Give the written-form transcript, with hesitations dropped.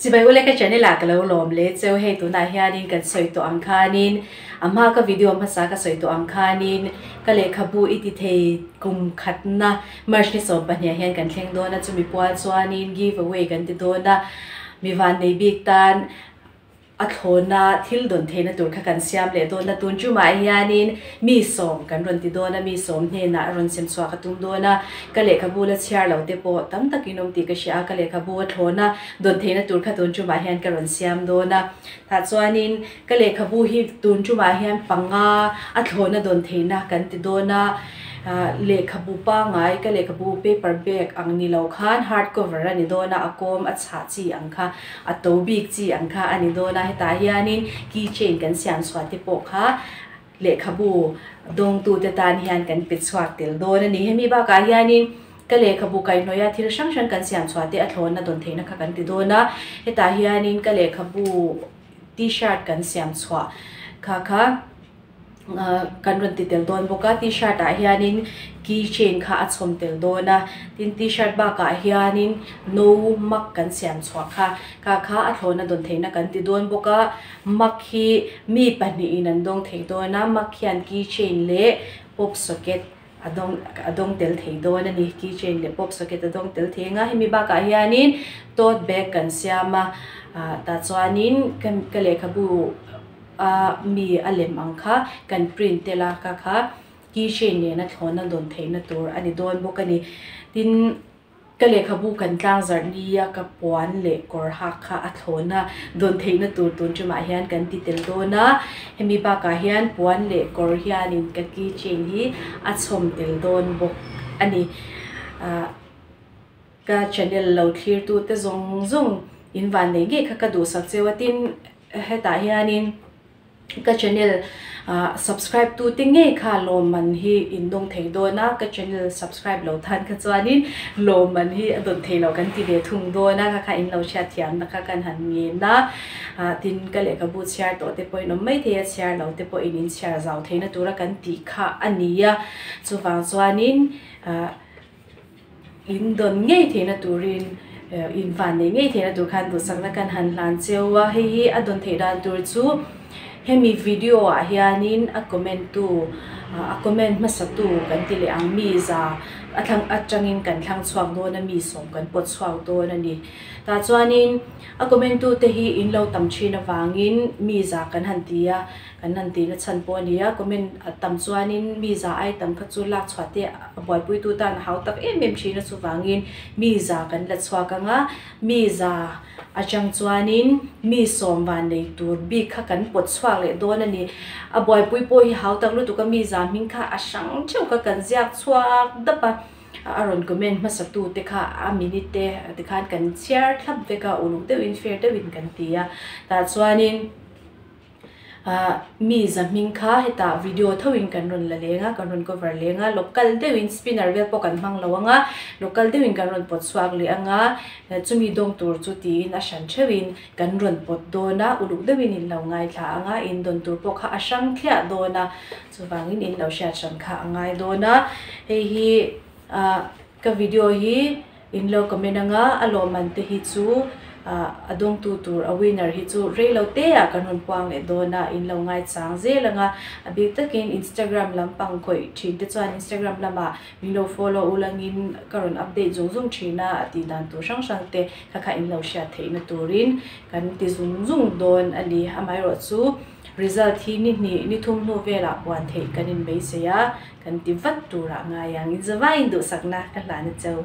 Chibai ule ka channel ah ka lo lawm le cheu hei tunah hianin kan sawi tawh ang khanin a hma ka video hmasa ka sawi tawh ang khanin ka lehkhabu i ti thei kum khatna March ni 22 hian kan thleng dawn a chumi pual chuanin give away kan ti dawn a mi van nei bik tan A thlawna thil dawn theihna tur kha kan siam leh dawn a, tun chumah hianin mi sawm kan rawn ti dawn a, mi sawm hnenah a rawn sem chhuah ka tum dawn a, ka lehkhabu la chhiar lo te pawh tam takin awm tih ka hria a, ka lehkhabu a thlawna dawn theihna tur kha tun chumah hian ka rawn siam dawn a, tah chuanin ka lehkhabu hi tun chumah hian panga a thlawna dawn theihna kan ti dawn a. Lehkhabu pangai ka lehkhabu paper bag ang ni lo khan hard cover a ni dawn a, a kawm a chhah chi ang kha, a to bik chi ang kha a ni dawn a, hetah hianin key chain kan siam chhuah te pawh kha lehkhabu dawngtute tan hian kan pe chhuak tel dawn a ni. Hemi bakah hianin ka lehkhabu kaihhnawih a thil hrang hrang kan siam chhuah te a thlawnna dawn theihna kha kan ti dawn a, hetah hianin ka lehkhabu t-shirt kan siam chhuah kha kha. kan rawn ti tel dawn bawk a t-shirt ah hianin key chain kha a chhawm tel dawn a tin t-shirt bakah hianin no mug kan siam chhuah kha kha kha a thlawhna dawn theihna kan ti dawn bawk a mug hi mi pahnihin an dawng thei dawn a mug hian key chain leh pop socket a dawng a dawng tel thei dawn a ni key chain leh pop socket a dawng tel thei ang a hemi bakah hianin tote bag kan siam a ah tah chuanin ka ka lehkhabu. a mi a lem ang kha kan print tel a ka kha key chain nena thlawhna dawn theihna tur a ni dawn bawk a ni tin ka lehkhabu kan tlang zarh nia ka puan leh kawr hak kha a thlawhna dawn theihna tur tun tumah hian kan ti tel dawn a hemi bakah hian puan leh kawr hianin ka key chain hi a chhawm tel dawn bawk a ni ah. Ka channel lo thlir tu te zawng zawng in van nei ngei kha ka duhsak cheu a tin hetah hianin ka channel ah subscribe tu te ngei kha lawmman hi in dawng thei dawn a ka channel subscribe lo tan kha chuanin lawmman hi a dawn thei lo kan ti ve thung dawn a kha kha in lo hriat thiam na kha kan han ngen a ah tin ka lehkhabu chhiar tawh te pawhin awm mai thei a chhiar lo te pawhin in chhiar zau theihna tura kan tih kha a ni a chuvang chuanin ah. In dawn ngei theihna turin in van nei ngei theihna tur khan duhsakna kan han hlan cheu a, hei hi a dawn theih dan tur chu hemi video ah hianin a comment tu a comment hmasa tu kan ti leh ang mi za a thlang atangin kan thlang chhuak dawn a mi sawm kan pawt chhuak dawn a ni tah chuanin a comment tu te hi in lo tam thin avangin mi za kan han ti a. Kan han tihna chhan pawh a ni a, comment a tam chuanin mi za ai tam kha chu lak chhuah te a buaipuitu tan a hau tak em em thin a, chuvangin mi za kan la chhuak ang a, mi za atang chuanin mi sawm van nei tur bik kha kan pawt chhuak leh dawn a ni. A buaipui pawh hi hau tak lutuk a, mi za hming kha a hrang theuh kha kan ziak chhuak dap a, a rawn comment hmasa tu te kha a minute te tikhan kan chhiar thlap vek a, uluk deuhin fair deuhin kan ti a, tah chuanin. Ah mi za hming kha hetah video tho in kan rawn la leng a kan rawn cover leng a local deuh in spinner vel pawh kan hmang lo ang a local deuh in kan rawn pawt chhuak leh ang a chumi dawng tur chu tiin a hran theuh in kan rawn pawt dawn a uluk deuh in in lo ngaithla ang a in dawn tur pawh kha a hrang thliah dawn a chuvangin in lo hriat hran kha a ngai dawn a hei hi ah ka video hi. In lo comment anga a lawmman te hi chu a dawngtu tur a winner hi chu rei lo te ah kan rawn puang leh dawn a, in lo ngaichang zel anga a bik takin Instagram lampang khawih thin te chuan Instagram lamah min lo follow ulangin ka rawn update zung zung thin a, a tih dan tur hrang hrang te kha kha in lo hriat theihna turin kan ti zung zung dawn a ni. Amaherawhchu result hi ni hnih ni thum hnu velah puan theih kan inbeisei a. Kan ti vat turah ngai ang. Inzawai in duhsakna ka hlan a cheu.